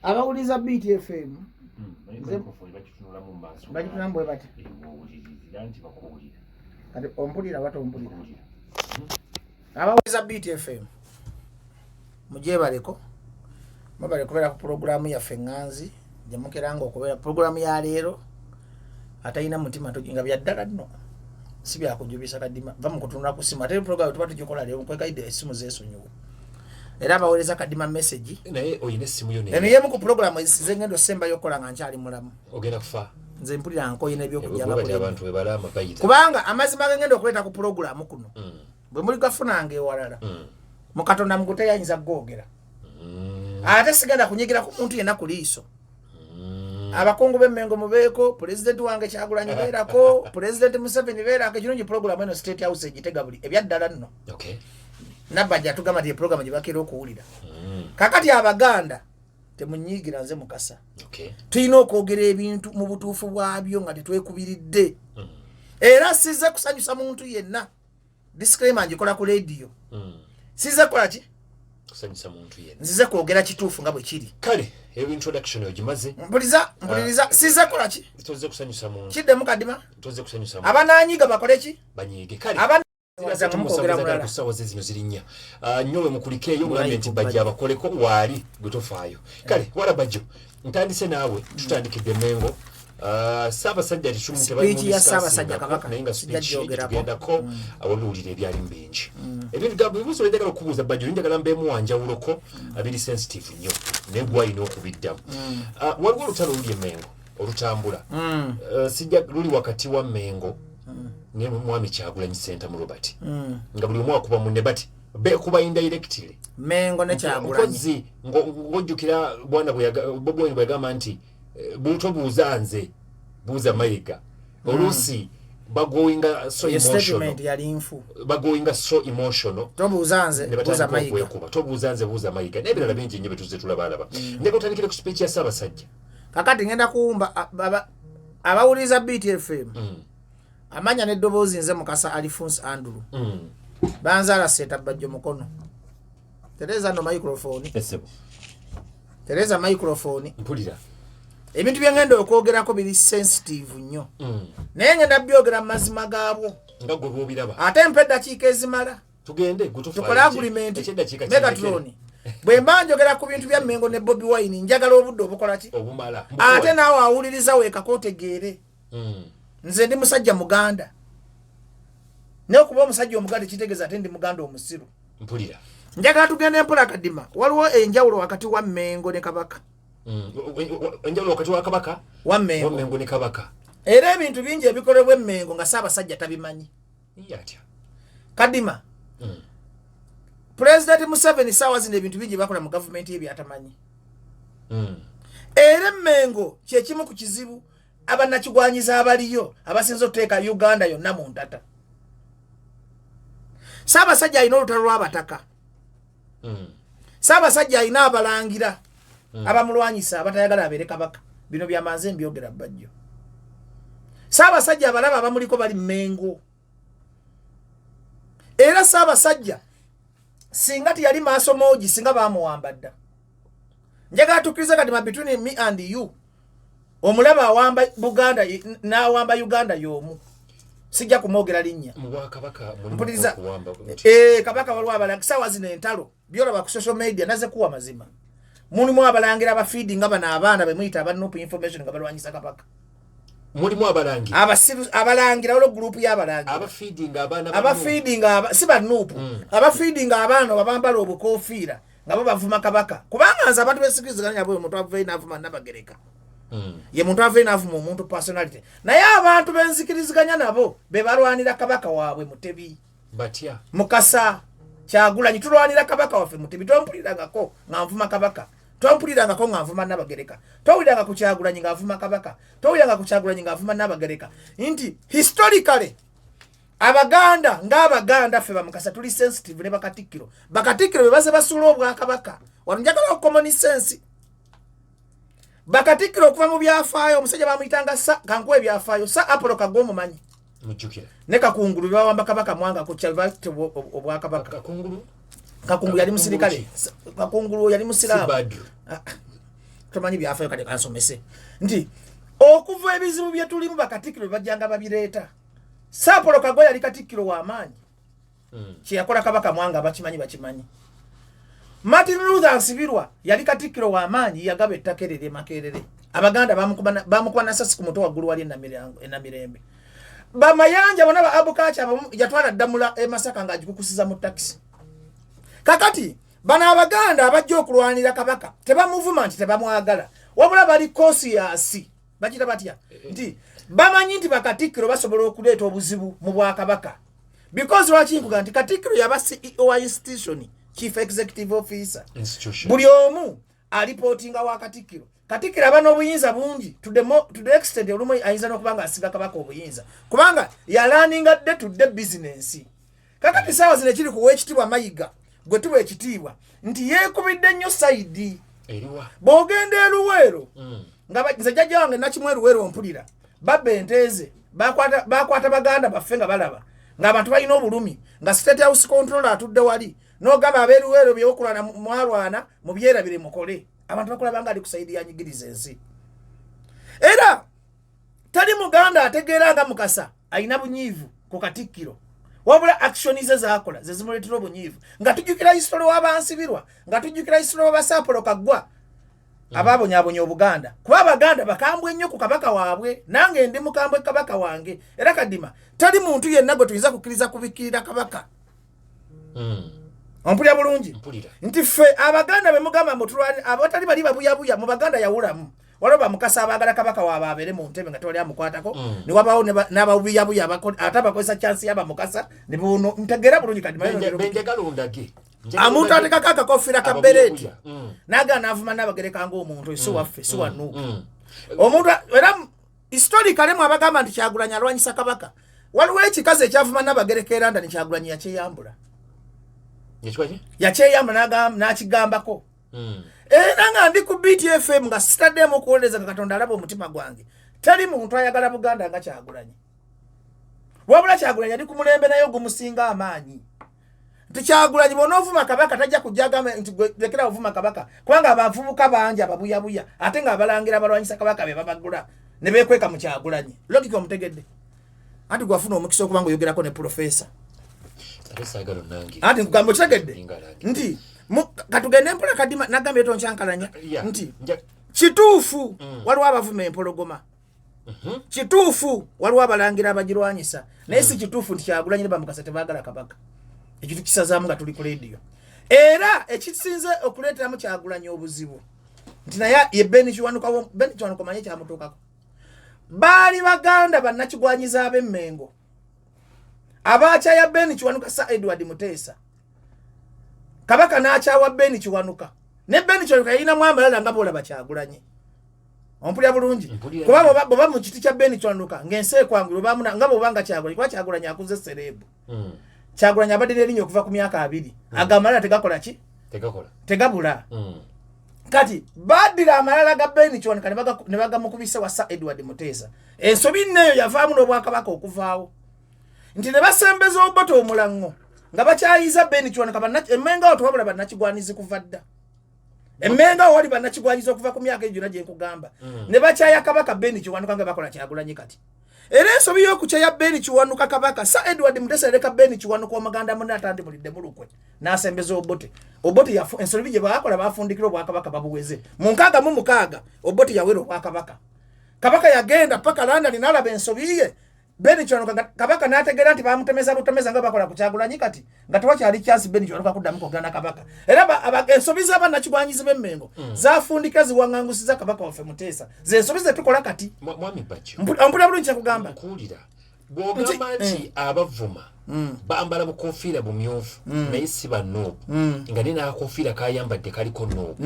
Abawuliza Beat FM. Naye microphone bagitunulamu mu maaso. Bagitunulamu bwe bati. Eh, bw'owulirizira nti bakuwulira. Kati ompulira oba tompulira? Kuwulira. Abawuliza Beat FM, mugyebaleko, mwebale kubeera ku pulogulaamu yaffe eŋŋanzi gyemukeranga okubeera. Pulogulaamu ya leero, atalina mutima nga byaddala nno, si byakujubisa. Kadima, va mu kutunula ku simu. Ate pulogulaamu tuba tugikola leero nkwekaidde essimu zeesonyiwe. Era abaweereza Kadima message. Naye oyina essimu yo? Eno yemu ku pulogulaamu zengenda osembayo okukola nga nkyali mulamu. Ogenda kufa? Nze mpulira nkoyina ebyokujja. Bwe bati abantu bwe balaama bayita. Kubanga amazima gengenda okuleeta ku pulogulaamu kuno, bwe muli gafunanga ewalala, mu Katonda mugute yayinza kugoogera. Ate sigenda kunyigira ku muntu yenna ku liiso. Abakungu b'Emmengo mubeeko, Pulezidenti wange Kyagulanyi beerako, Pulezidenti Museveni beerako. Ekirungi, pulogulaamu eno State House egitega buli ebyaddala nno. Nabbanja atugamba nti epulogulaamu gye bakeera okuwulira. Kakati Abaganda, temunyiigira nze Mukasa. Tulina okwogera ebintu mu butuufu bwabyo nga tetwekubiridde. Era size kusanyusa muntu yenna. Disclaimer ngikola ku lediyo. Size kukola ki? Kusanyusa muntu yenna. Nzize kwogera kituufu nga bwe kiri. Kale, eyo introduction ogimaze. Mpuliriza, mpuliriza, size kukola ki? Toze kusanyusa muntu. Kiddemu, Kadima. Toze kusanyusa muntu. Abananyiga bakole ki? Banyiige. Kale. Abaza nga mukwogera mulala. Ku ssaawa ze zino ziri 4. Ah, nnyo mukulikeeyo, mugambe nti Bajjo abakoleko waali gwe tofaayo. Kale wala Bajjo, ntandise naawe, tutandikidde Mengo. Ah, Ssaabasajja. Speech ya Ssaabasajja Kabaka, naye nga sijja speech gyogerako. Tugendako awabiwulira ebyalimu bingi. Ebibuuzo byenjagala okubuuza Bajjo, njagala mbeemu wanjawuloko, abiri sensitive nnyo, naye gwalina okubiddamu. Ah, waliwo olutalo oluli e Mengo olutambula. Sijja luli wakati wa Mengo ne mwami Kyagulanyi Ssentamu Robert, nga buli omu akuba munne, but bekuba indirectly. Mengo ne Kyagulanyi. Mpozi ng'ojjukira bwana Bobi Wine bwe yagamba nti butobuuza nze, buuza Mayiga. Oluusi bagoinga so Eyo emotional. Statement yali nfu. Bagoinga so emotional. Tobuuza nze, ne buuza batandika Mayiga. okwekuba, tobuuza nze, buuza Mayiga, n'ebirala bingi nnyo betuzze tulabalaba. Ndeka otandikire ku speech ya Ssaabasajja. Kakati ngenda kuwumba abawuliriza Beat FM. Amanya n'eddoboozi, nze Mukasa Alifunsi Andrew. Banzaala Seeta Bajjo Mukono. Tereza no microphone. Essebo. Tereza microphone. Mpulira. Ebintu byengenda okwogerako biri sensitive nnyo, naye ngenda byogera mu mazima gaabwo. Nga gwe bwobiraba. Ate mpa eddakiika ezimala. Tugende gwe tofaayo. Tukole agreement. Ekyeddakiika. Megatron, bwe mba njogera ku bintu bya Mengo ne Bobi Wine, njagala obudde obukola ki? Obumala. Ate naawe awuliriza weekako otegeere. Nze ndi musajja Muganda, naye okuba omusajja Omuganda kitegeeza ate ndi Muganda omusiru. Mpulira. Njagala tugende mpola. Kadima, waliwo enjawulo wakati wa Mengo ne Kabaka. Enjawulo wakati wa Kabaka wa wa Mengo. Mengo ne Kabaka. Era ebintu bingi ebikolebwa Emmengo nga Ssaabasajja tabimanyi. Ye atya? Kadima, Pulezidenti Museveni saawa zino ebintu bingi bakola mu gavumenti ye byatamanyi. Era Emmengo kyekimu ku kizibu abannakigwanyiza abaliyo abasinza okuteeka Uganda yonna mu ntata. Ssaabasajja alina olutalo lw'abataka. Ssaabasajja alina abalangira abamulwanyisa, abatayagala abeere kabaka. Bino byamanze mbyogera, Bajjo. Ssaabasajja abalaba abamuliko bali Mmengo. Era Ssaabasajja singa teyali maaso moogi, singa bamuwamba dda. Njagala tukkirize, Kadima, between me and you, omulaba awamba Buganda n'awamba Uganda y'omu. Sijja kumwogera linnya. Mu bwakabaka mulimu Mpuliriza. okuwamba nti Eh, kabaka waliwo abalangira saawa zino entalo byolaba ku social media. Naze kuwa mazima, mulimu abalangira abafiidi nga bano abaana bemuyita aba NUP information nga balwanyisa kabaka. Mulimu abalangira? Abasiru abalangira, waliwo gurupu y'abalangira. Abafiidinga abaana ba Abafiidinga si ba NUP, abafiidinga abaana babambala obukofiira nga bo bavuma kabaka. Kubanga nze abantu besikiriziganya bwe omuntu avayo n'avuma Nabagereka, ye muntu avayo n'avuma omuntu personality, naye abantu benzikiriziganya nabo be balwanira kabaka waabwe Mutebi. Batya? Mukasa Kyagulanyi, tulwanira kabaka waffe Mutebi. Tompulirangako nga nvuma kabaka, tompulirangako nga nvuma Nabagereka, towuliranga ku Kyagulanyi nga nvuma kabaka, towuliranga ku Kyagulanyi nga nvuma Nabagereka. Nti historically Abaganda ng'Abaganda, ffe Bamukasa tuli sensitive ne bakatikkiro. Bakatikkiro be baze basuula obwakabaka wano. Njagala common sense. Bakatikkiro okuva mu byafaayo, omusajja bamuyitanga sa kankuwa ebyafaayo, Sa Apolo Kagwa, omumanyi? Mujjukira. Ne Kakungulu, bawamba kabaka Mwanga ku kyalibate obwakabaka. Kakungulu? Kakungulu yali Kakungulu musirikale. Ki? Kakungulu yali musiraamu. Si Badru? Ah, Tomanyi byafayo, kale kansomese nti okuva ebizibu bye tulimu, bakatikkiro bajjanga babireeta. Saapolo Kagwa yali katikkiro w'amaanyi. Kyeyakola Kabaka Mwanga bakimanyi, bakimanyi. Martin Luther Nsibirwa yali katikkiro w'amaanyi, yagaba ettaka eryo Makerere. Abaganda bamukuba nasasi ku mutwe waggulu wali Enamirembe. Bamayanja bona ba Abukaaki abamu yatwala Ddamula e Masaka ng'agikukusiza mu takisi. Kakati bano Abaganda abajja okulwanira Kabaka tebamuvuma nti tebamwagala, wabula bali cautious. Bakira batya nti bamanyi nti bakatikkiro basobola okuleeta obuzibu mu bwakabaka. Because lwaki nkuga nti katikkiro yaba CEO wa institution, chief executive officer? Buli omu alipootinga wa katikkiro. Katikkiro aba n'obuyinza bungi to the extent olumu ayinza n'okuba nga asiga Kabaka obuyinza, kubanga yalaaninga day to day business. Kakati saawa zino ekiri kuwa ekitiibwa Mayiga, gwe tuba ekitiibwa nti yeekubidde nnyo side. Bw'ogenda eRuweero, nga nze jjajja wange Nakimu eRuweero mpulira babba ente ze, bakwata baganda baffe nga balaba ng'abantu balina obulumi, nga State House controller atudde wali, n'ogamba ab'eRuweero byeokulwana mwalwana mubyerabire mukole. Abantu bakulaba nga ali ku side yanyigiriza ensi. Era tali Muganda ategeera nga Mukasa alina bunyiivu ku katikkiro, wabula action ze zakola ze zimuleetera obunyiivu. Nga tujjukira history w'Abansibirwa, nga tujjukira history w'Abasaapolo Kaggwa ababonyabonya Obuganda, kuba Abaganda bakambwe nnyo ku kabaka waabwe. Nange ndi mukambwe kabaka wange. Era Kadima, tali muntu yenna gwe tuyinza kukkiriza kubikkirira kabaka. Ompulira bulungi? Nti ffe Abaganda bemugamba mutulwani abatali bali babuyabuya mu Baganda, yawulamu. Waliwo Bamukasa abaagala kabaka waabwe abeere mu ntebe nga tewali amukwatako, ne wabawo n'ababuyabuya ate abakozesa chance y'Abamukasa ne buno. Ntegeera bulungi kati. Omuntu atekako akakofiira ka beret nagaa n'avuma n'abagereka ng'omuntu si waffe, si wanuuka. Omuntu era historically mu abagamba nti Kyagulanyi alwanyisa kabaka, waliwo ekikazi ekyavuma n'abagereka eranda ne Kyagulanyi yakyeyambula, yakyeyambula n'akigambako. Era nga ndi ku BTFM nga sitaddemu okuwolereza, nga Katonda alaba omutima gwange, teri muntu ayagala Buganda nga Kyagulanyi. Wabula Kyagulanyi ali ku mulembe naye ogumusinga amaanyi, nti Kyagulanyi bw'onoovuma kabaka tajja kujja agamba nti lekera ovuma kabaka, kubanga abavubuka bangi ababuyabuya, ate ng'abalangira abalwanyisa kabaka be babagula ne beekweka mu Kyagulanyi. Logic omutegedde? Anti gwafuna omukisa okuba nga oyogerako ne profesa. Anti nkugamba, okitegedde nti katugende mpola. Kadima nagambye tonkyankalanya nti kituufu waliwo abavuma empologoma, kituufu waliwo abalangira abagirwanyisa, naye si kituufu nti Kyagulanyi ne Bamukasa tebaagala kabaka. Ekyo tukisazaamu nga tuli ku lediyo. Era ekisinze okuleeteramu Kyagulanyi obuzibu nti naye ye Ben Kiwanuka. Ben Kiwanuka manye kyamutuukako, baali baganda bannakigwanyiza ab'Emmengo abakyaya Ben Kiwanuka. Sir Edward Muteesa kabaka n'akyawa Ben Kiwanuka, ne Ben Kiwanuka yalinamu amalala nga boolaba Kyagulanyi. Ompulira bulungi? Kuba bweba mu kiti kya Ben Kiwanuka ng'ensi ekwangula nga bwobanga Kyagulanyi, kuba Kyagulanyi akuze celeb. Kyagulanyi abadde n'erinnya okuva ku myaka 20. Agamalala tegakola ki? Tegabula. Kati baddira amalala ga Ben Kiwanuka ne bagamukubisa wa Sir Edward Muteesa. Ensobi nneeyo yavaamu n'obwakabaka okuvaawo, nti ne basembeza Obote omulaŋŋo nga bakyayiza Ben Kiwanuka. Emmenga awo tewabula bannakigwanizi kuva dda. Emmenga awo wali bannakigwanyizi okuva ku myaka egyo gyonna gye nkugamba. Ne bakyaya kabaka Ben Kiwanuka nga bakola Kyagulanyi kati. Era ensobi y'okukyaya Ben Kiwanuka kabaka Sir Edward Mutesa yaleka Ben Kiwanuka omuganda munne atandimulidde mulukwe n'asembeza Obote. Obote ensobi gye baakola, bafundikira obwakabaka babuweze mu 66. Obote yawera obwakabaka. Kabaka yagenda paka London n'alaba ensobi ye Ben Kiwanuka. Kabaka n'ategeera nti bamutemeza butemeza nga bakola ku Kyagulanyi kati, nga tewakyali chance Ben Kiwanuka kuddamu kwogera na kabaka. Era ensobi z'abannakigwanyizi b'Emmengo zafundika ziwaŋŋangusiza kabaka waffe Muteesa, ze nsobi ze tukola kati. Mwami Bajjo. Ompulira bulungi kyekugamba? Nkuwulira. Bw'ogamba nti abavuma bambala bukofiira bumyufu naye si ba NUP, nga ne n'akakofiira kayambadde kaliko NUP,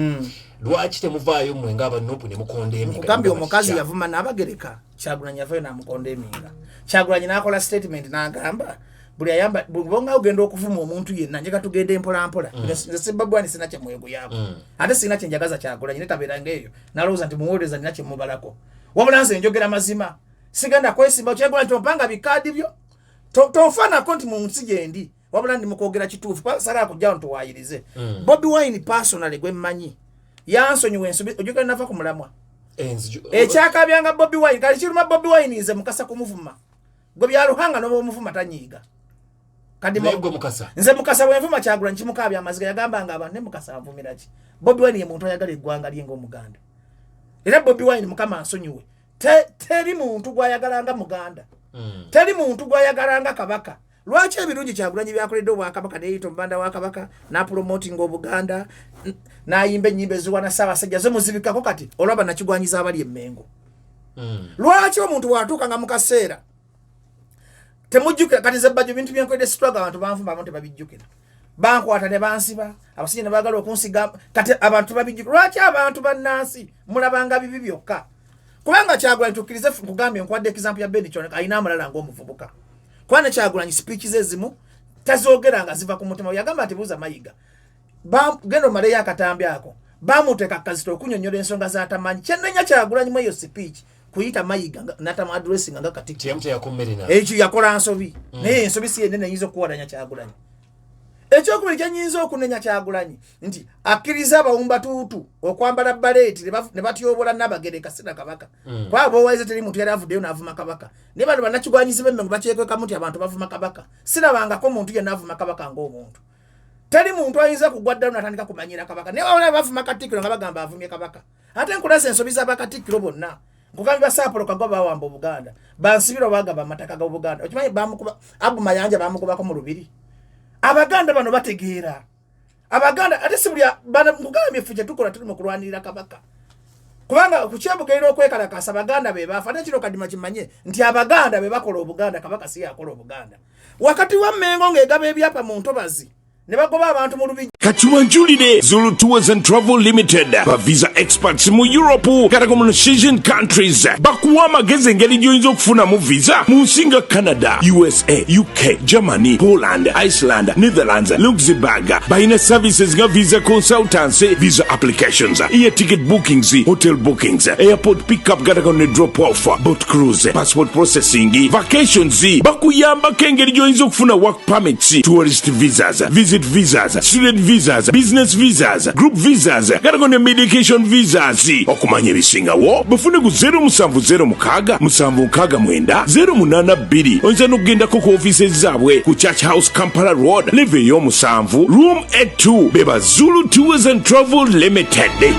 lwaki temuvaayo mmwe ng'aba NUP ne mukonda emiga? Nkugambye, omukazi yavuma n'abagereka, Kyagulanyi yavayo n'amukonda eminga. Kyagulanyi n'akola statement n'agamba buli ayamba bonga ogenda okuvuma omuntu yenna, njega tugende mpola mpola. Nze sibabwani, sina kyemweguyaako, ate sina kyenjagaza Kyagulanyi netabeeranga eyo nalowooza nti muwolereza nina kyemubalako. Wabula nze njogera mazima, sigenda kwesimba kyegula nti ompanga bikaadi byo tonfaanako nti mu nsi gyendi, wabula ndi mukwogera kituufu, kubanga sagala kujjawo ntuwaayirize. Bobi Wine personally gwe mmanyi. Yansonyiwa ensobi. Ojjukira nava ku mulamwa ekyakabyanga Bobi Wine. Kali kiruma Bobi Wine, nze Mukasa kumuvuma. Gwe Byaluhanga noba omuvuma tanyiiga. Kati nze Mukasa bwenvuma Kyagulanyi kimukabya amaziga. Yagambanga abantu ne Mukasa anvumira ki? Bobi Wine ye muntu ayagala eggwanga lye ng'Omuganda. Era Bobi Wine, Mukama ansonyiwe, teri muntu gwayagalanga Muganda. Teri muntu gwayagalanga Kabaka. Lwaki ebirungi Kyagulanyi byakoledde obwakabaka, neyita omubanda wa Kabaka, napromotinga Obuganda, nayimba enyimba eziwana Ssaabasajja zo muzibikako. Kati olwaba nakigwanyiza abali Emmengo. Lwaki omuntu bwatuukanga mu kaseera temujjukira? Kati nze Bajjo bintu byenkoledde struggle, abantu banvuma, abantu tebabijjukira. Bankwata ne bansiba, abasajja ne baagala okunsiga, kati abantu babijjukira. Lwaki abantu bannansi mulabanga bibi byokka? Kubanga Kyagulanyi, tukkirize, nkugambye, nkwadde example ya Ben Kiwanuka, alina amalala ng'omuvubuka. Kuba ne Kyagulanyi speech ze ezimu tazogera nga ziva ku mutima. Yagamba nti buuza Mayiga, genda omaleyo akatambi ako, bamuteeka kazito okunyonyola ensonga z'atamanyi. Kyenenya Kyagulanyi mu eyo speech kuyita Mayiga natamu addressing nga Katikkiro, ekyo yakola nsobi. Naye ensobi si yenene eyinza okuwalanya Kyagulanyi. Ekyokubiri kyenyinza okunenya Kyagulanyi nti akkiriza abawumbatuutu okwambala baleeti ne batyobola Nabagereka sina Kabaka. Kuba bowaize teri muntu yali avuddeyo n'avuma Kabaka, naye bano bannakigwanyizi b'Emmengo bakyekwekamu nti abantu bavuma Kabaka. Sirabangako muntu yenna avuma Kabaka ng'omuntu. Teri muntu ayinza kugwa ddalo natandika kumanyira Kabaka, naye wabona bavuma Katikkiro nga bagamba avumye Kabaka. Ate nkulaza ensobi z'abakatikkiro bonna. Nkugambye, basaapolo Kagwa bawamba Obuganda, bansibirwa bagaba amataka g'Obuganda. Okimanyi bamukuba Abu Mayanja, bamukubako mu lubiri. Abaganda bano bategeera. Abaganda ate si buli. Nkugambye, ffe kyetukola tuli mu kulwanirira Kabaka, kubanga kukyebugerera okwekalakasa Abaganda be baafa. Ate kino Kadima kimanye nti Abaganda be bakola Obuganda, Kabaka si yakola Obuganda. Wakati wa Mmengo ng'egaba ebyapa mu ntobazi ne bagoba abantu mu lubigi. Katuwanjulire Zulu Tours and Travel Limited, ba visa experts mu Europe katako mu Asian countries. Bakuwa amagezi engeri gy'oyinza okufunamu visa mu nsi nga Canada, USA, UK, Germany, Poland, Iceland, Netherlands, Luxembourg. Balina services nga visa consultancy, visa applications, air ticket bookings, hotel bookings, airport pickup katako ne drop off, boat cruise, passport processing, vacations. Bakuyambako engeri gy'oyinza okufuna work permits, tourist visas, visit visas, student visas, business visas, group visas katako ne medication visas. Okumanya ebisingawo bafune ku 0706 769 082. Oyinza n'okugendako ku ofiisi zaabwe ku Church House, Kampala Road, level ey'omusanvu, room A2. Beba Zulu Tours and Travel Limited.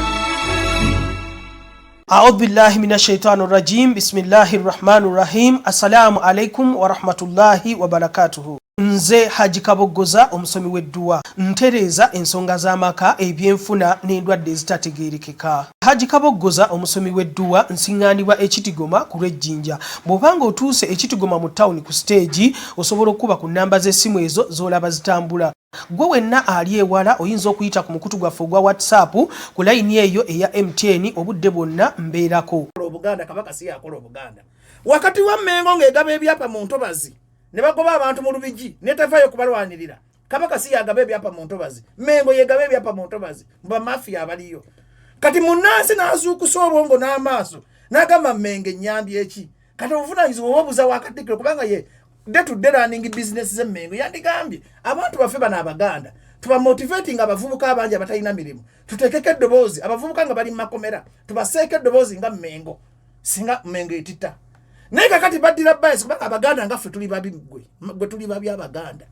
أعوذ بالله من الشيطان الرجيم، بسم الله الرحمن الرحيم. السلام عليكم ورحمة الله وبركاته. Nze Haji Kaboggoza, omusomi w'edduwa. Ntereeza ensonga z'amaka, ebyenfuna n'endwadde ezitategeerekeka. Haji Kaboggoza, omusomi w'edduwa, nsiŋŋaanibwa Ekitigoma ku lw'Ejjinja. Bw'obanga otuuse Ekitigoma mu tawuni ku siteegi, osobola okuba ku nnamba z'essimu ezo z'olaba zitambula. Gwe wenna ali ewala oyinza okuyita ku mukutu gwaffe ogwa WhatsApp ku layini eyo eya MTN, obudde bwonna mbeerako. Obuganda, Kabaka si yakola Obuganda. Wakati wa Mmengo ng'egaba ebyapa mu ntobazi ne bagoba abantu mu lubigi, netavaayo kubalwanirira. Kabaka si yagaba ebyapa mu ntobazi, Mengo yegaba ebyapa mu ntobazi mu bamafiya abaliyo. Kati munnansi n'azuukusa obwongo n'amaaso n'agamba, Mengo ennyambi eki? Kati obuvunanyizibwa oba obuza wa Katikkiro, kubanga ye day to day running business z'Emmengo. Yandigambye abantu baffe bano Abaganda tubamotivating, abavubuka abangi abatalina mirimu tuteekeko eddoboozi, abavubuka nga bali mu makomera tubaseeko eddoboozi nga Mmengo, singa Mmengo etita. Naye kakati baddira bias, kubanga Abaganda nga ffe tuli babi. Gwe tuli babi Abaganda.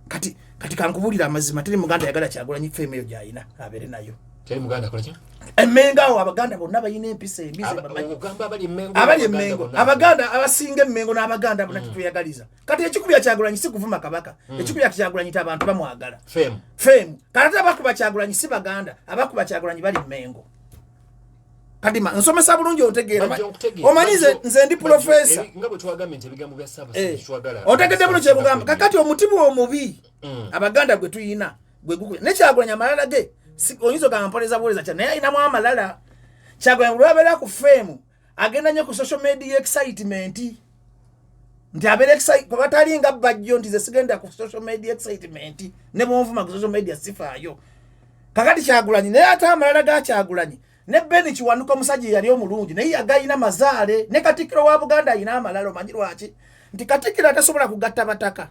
Kati kankubuulira amazima, teri Muganda yagala Kyagulanyi fame eyo gyayina abeere nayo. Teri Muganda akola ki? Emmengo awo Abaganda bonna balina empisa embi ze bamanyi. Ogamba abali Emmengo? Abali Abaganda Emmengo. bonna. Abaganda abasinga Emmengo n'Abaganda bonna tetweyagaliza. Kati ekikubya Kyagulanyi si kuvuma Kabaka. Ekikubya Kyagulanyi ti abantu bamwagala. Fame. Fame. Kati ate abakuba Kyagulanyi si Baganda, abakuba Kyagulanyi bali Mmengo. Kadima, nsomesa bulungi, otegeera? Bajja okutegeera. Omanyi nze ndi Bajjo, profesa. Nga bwe twagambye nti ebigambo bya Ssaabasajja twagala. Otegedde buno kyekugamba? Kakati omutima omubi Abaganda gwe tuyina gwe gukubya ne Kyagulanyi amalala ge. Oyinza ogamba mpoleza buwoleza kya, naye ayinamu amalala. Kyagulanyi lwabeera ku fame agenda nnyo ku social media excitement, nti abeera kuba talinga Bajjo nti ze sigenda ku social media excitement, ne bwonvuma ku social media sifaayo. Kakati Kyagulanyi naye ate amalala ga Kyagulanyi ne Beni Kiwanuka, omusajja eyali omulungi, naye yagayina mazaale. Ne Katikkiro wa Buganda ayina amalala. Omanyi lwaki? Nti Katikkiro atasobola kugatta bataka,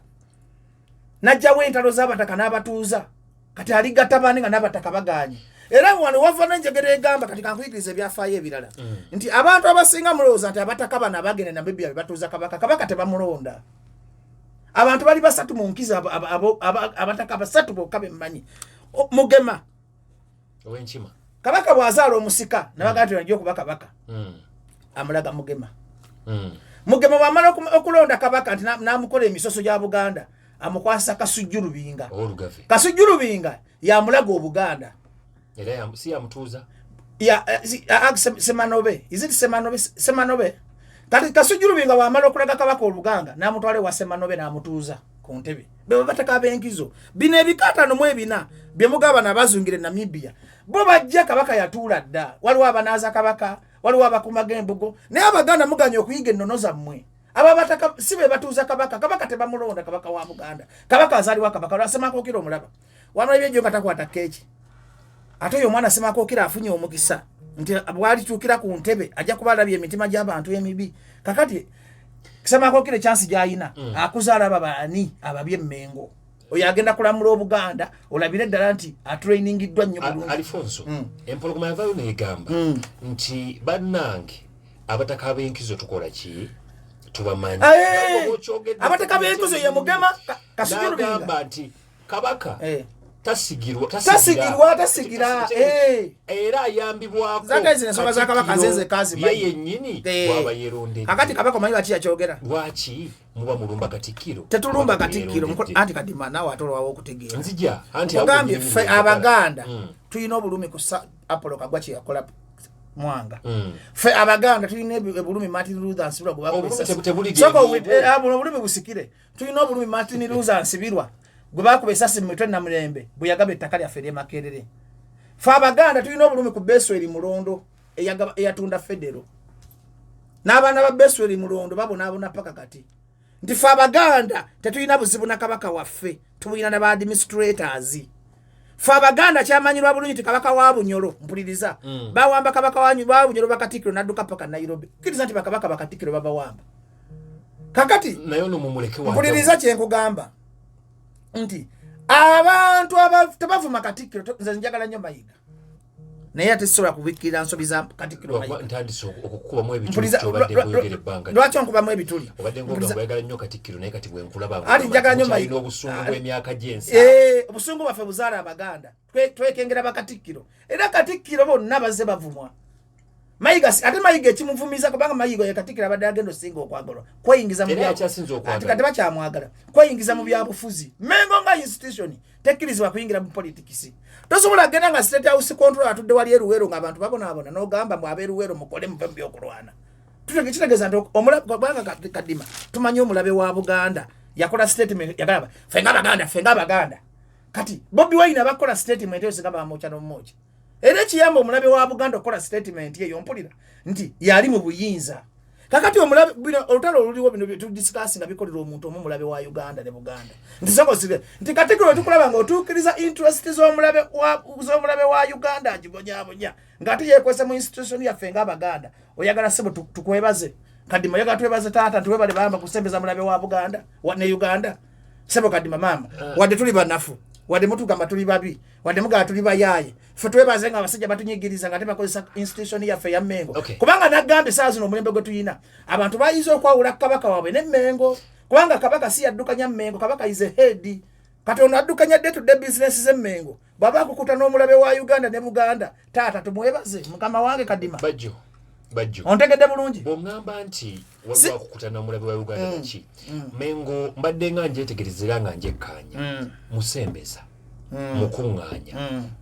najjawo entalo z'abataka n'abatuuza. Kati aligatta baani nga n'abataka baganye? Era wano wava n'enjogera egamba, kati kankuyigiriza ebyafaayo ebirala, nti abantu abasinga mulowooza nti abataka bano abagenda Namibia be batuuza kabaka. Kabaka tebamulonda. Abantu bali basatu mu nkizo, abataka basatu bokka bemmanyi. Mugema. Owenkima. Kabaka bw'azaala omusika, nabagaa nti ajja okuba kabaka, amulaga Mugema. Mugema bw'amala okulonda kabaka nti n'amukola emisoso gya Buganda, amukwasa Kasujju Lubinga. Owolugave. Kasujju Lubinga yamulaga Obuganda. Era si yamutuuza. Ya, Semanobe, is it Semanobe? Semanobe. Kati Kasujju Lubinga bw'amala okulaga kabaka Oluganga, n'amutwala ewa Semanobe n'amutuuza ku ntebe. Bwe bataka ab'enkizo bino ebika 54 bye mugaba nabazungira e Namibia, bo bajja kabaka yatuula dda. Waliwo abanaaza kabaka, waliwo abakumaga embugo, naye Abaganda muganya okuyiga ennono zammwe. Abo abataka si be batuuza kabaka. Kabaka tebamulonda. Kabaka wa Buganda, kabaka azaliwa kabaka. Lwasemakookira omulaba wamala ebyejo nga takwata keeki. Ate oyo omwana Semakookira afunye omukisa nti bwalituukira ku ntebe ajja kuba alabye emitima gy'abantu emibi. Kakati Semakookira ekyansi gy'ayina, akuza alaba baani ababi emmengo. Oyo agenda kulamula Obuganda, olabire ddala nti atrainingiddwa nnyo bulungi. Alfonso, empologoma yavaayo negamba nti bannange abataka ab'enkizo tukola ki, tubamanyi. Bw'okyogedde, abataka b'enkizo ye Mugema, Kasujju Lubinga. N'agamba nti kabaka tasigirwa. Tasigirwa, tasigira. Era ayambibwako. Zaka ezo ensonga za kabaka Katikkiro nze kazimanyi. ye yennyini bw'aba yeerondedde. Kakati kabaka omanyi lwaki yakyogera? Lwaki muba mulumba katikkiro? Tetulumba Kabaka katikkiro. yeerondedde. Anti kadima naawe ate olwawo okutegeera. Nzija anti awo Ogambye wennyini ffe njagala. Abaganda tulina obulumi ku Apollo Kagwa kye yakola Mwanga. Ffe Abaganda tulina obulumi Martin Luther Nsibirwa gwe bakuba Obulumi essasi. tebuli Sooka gye buno obulumi busikire. Tulina obulumi Martin Luther Nsibirwa gwe bakuba essasi mu mitwe Namulembe bwe yagaba ettaka lyaffe ery'e Makerere. Ffe Abaganda tulina obulumi ku Besweri Mulondo eyatunda federo, n'abaana ba Besweri Mulondo babonaabona paka kati. Nti ffe Abaganda tetulina buzibu na kabaka waffe, tubulina na ba administrators. Ffe Abaganda kyamanyirwa bulungi ti kabaka wa Bunyolo, mpuliriza, bawamba kabaka wa Bunyolo, bakatikkiro n'adduka paka Nairobi. Kkiriza nti bakabaka bakatikkiro babawamba kakati. Naye ono mumuleke wa. Mpuliriza kyenkugamba nti abantu tebavuma katikkiro. Nze njagala nnyo Mayiga, naye ate sisobola kubikkirira nsobi za katikkiro Lwakuba Mayiga. Ntandise okukubamu ebituli Mpuliriza, kyobadde nkuyogera ebbanga. Lwaki onkubamu ebituli? Obadde ng'ogamba oyagala nnyo katikkiro, naye kati bwenkulaba Ati njagala nnyo mukyalina Mayiga. obusungu bw'emyaka gy'ensi. Obusungu bwaffe buzaala Abaganda. Twekengera bakatikkiro, era katikkiro bonna bazze bavumwa. Mayiga ate Mayiga ekimuvumiza, kubanga Mayiga ye katikkiro abadde agenda osinga okwagalwa, kweyingiza mu Era akyasinze okwagalwa. Ati kati bakyamwagala kweyingiza mu byabufuzi. Mengo nga institution tekkirizibwa kuyingira mu politics. Tosobola genda nga State House control atudde wali eruwero ng'abantu babonaabona, n'ogamba mbu ab'eruwero mukole muve mu byokulwana. Kitegeeza nti kubanga Kadima tumanyi omulabe wa Buganda yakola statement yagamba ffe ng'Abaganda, ffe ng'Abaganda. Kati Bobi Wine abakola statement eyo singa bamwokya n'omwokya. Era ekiyamba omulabe wa Buganda okukola statement eyo, mpulira nti yali mu buyinza. Kakati omulabe bino olutalo oluliwo, bino byetudiscuss nga bikolera omuntu omu, mulabe wa Uganda ne Buganda, nti sokosire nti katikiro tukulaba nga otuukiriza interest z'omulabe wa Uganda agibonyabonya ng'ate yeekwese mu institution yaffe ng'Abaganda. Oyagala sebo tukwebaze Kadima, oyagala twebaze taata nti webale bamba kusembeza mulabe wa Buganda ne Uganda. Sebo Kadima, maama, wadde tuli banafu, wadde mutugamba tuli babi, wadde mugamba tuli bayaaye, ffe twebaze nga abasajja batunyigiriza nga tebakozesa institution yaffe ya Mengo. Kubanga nagambye saa zino omulembe gwe tuyina, abantu bayinza okwawula kabaka waabwe ne Mengo, kubanga kabaka si yaddukanya Mengo. Kabaka is a head. Katonda addukanya day to day business z'Emmengo. Bw'aba akukuta n'omulabe wa Uganda ne Buganda, taata tumwebaze mukama wange Kadima. Bajjo, Bajjo. Ontegedde bulungi? Bw'oŋŋamba nti waliwo akukuta n'omulabe wa Uganda, naki Mengo mbadde nga njetegereza era nga njekkaanya, musembeza, mukuŋŋaanya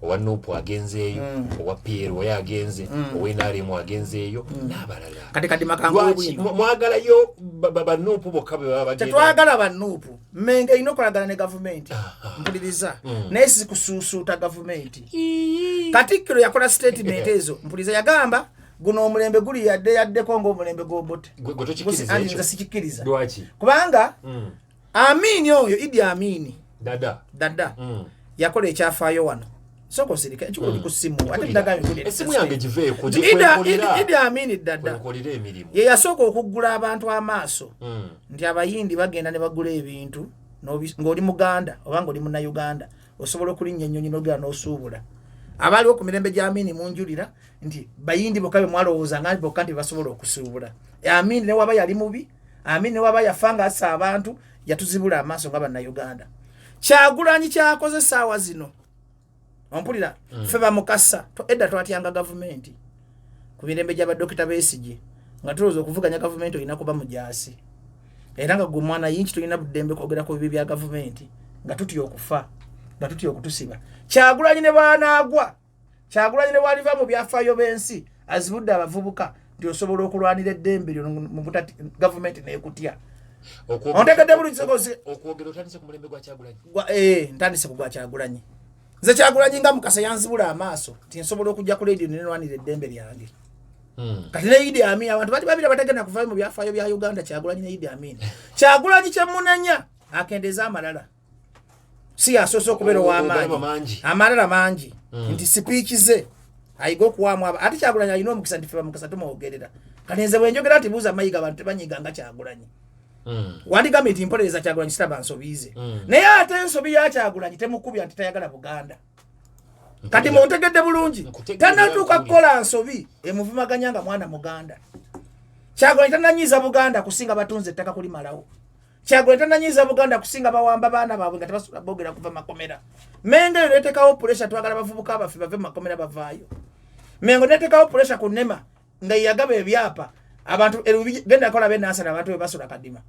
owa NUP agenzeeyo, owa PL oyo agenze, owa NRM agenzeeyo n'abalala. Kati Kadima kanguwe Lwaki bwino. Mwagalayo ba NUP bokka be baba bagenda? Tetwagala banuupu. Mengo erina okolagana ne gavumenti, mpuliriza, naye si kusuusuuta gavumenti. Katikkiro yakola statement ezo, mpuliriza, yagamba guno omulembe guli yadde yaddeko ng'omulembe gw'Obote. Gwe tokikkiriza Anti ekyo? nze sikikkiriza. Lwaki? Kubanga Amini oyo, Idi Amini Dada. Dada yakola ekyafaayo wano. Sooka osirike, ekikulu mm. ku ssimu ate ndagambye. Essimu yange giveeko. Idi Amini Dada kwenkolera emirimu. Ye yasooka okuggula abantu amaaso nti Abayindi bagenda ne bagula ebintu ng'oli Muganda oba ng'oli Munnayuganda osobola okulinnya ennyonyi n'ogenda n'osuubula. Abaaliwo ku mirembe gya Amini munjulira nti Bayindi bokka be mwalowooza nga bokka nti basobola okusuubula. Amini ne waba yali mubi, Amini ne waba yafa nga assa abantu, yatuzibula amaaso nga Bannayuganda. Kyagulanyi kyakoze essaawa zino, ompulira? Ffe bamukasa edda twatyanga gavumenti ku mirembe gy'abadokita Besigye, nga tulowooza okuvuganya gavumenti olina kuba mujaasi, era nga gwe omwana yinki tolina buddembe kwogera ku bibi bya gavumenti, nga tutya okufa, nga tutya okutusiba. Kyagulanyi ne bwanaagwa, Kyagulanyi ne bwaliva mu byafaayo b'ensi, azibudde abavubuka nti osobola okulwanira eddembe lyo mu butati gavumenti nekutya. Ontegedde bulungi? Okwogera otandise ku mulembe gwa Kyagulanyi? Ntandise ku gwa Kyagulanyi. Nze Kyagulanyi nga Mukasa yanzibula amaaso nti nsobola okujja ku leediyo nenwanira eddembe lyange. Kati ne Idi Amin, abantu bali babiri abatagenda kuvayo mu byafaayo bya Uganda, Kyagulanyi ne Idi Amin. Kyagulanyi kyemunenya akendeeza amalala, si yasoose okubeera ow'amaanyi, amalala mangi. Nti sipiiki ze ayiga okuwaamu aba, ate Kyagulanyi alina omukisa nti fe bamukasa tumwogerera. Kati nze bwenjogera nti buuza Mayiga, abantu tebanyiga nga Kyagulanyi. Wandigambye nti mpolereza Kyagulanyi, siraba nsobi ze. Naye ate ensobi ya Kyagulanyi temukubya nti tayagala Buganda. Kati muntegedde bulungi? Tanatuuka kukola nsobi emuvumaganya nga mwana Muganda. Kyagulanyi tananyiza Buganda kusinga batunze ettaka kulimalawo. Kyagulanyi tananyiza Buganda kusinga bawamba baana baabwe nga tebasobola boogera kuva makomera. Mengo eyo neteekawo pressure, twagala bavubuka baffe bave mu makomera bavaayo. Mengo neteekawo pressure ku NEMA nga yeyagaba ebyapa abantu genda kola benansana abantu bebasula kadima.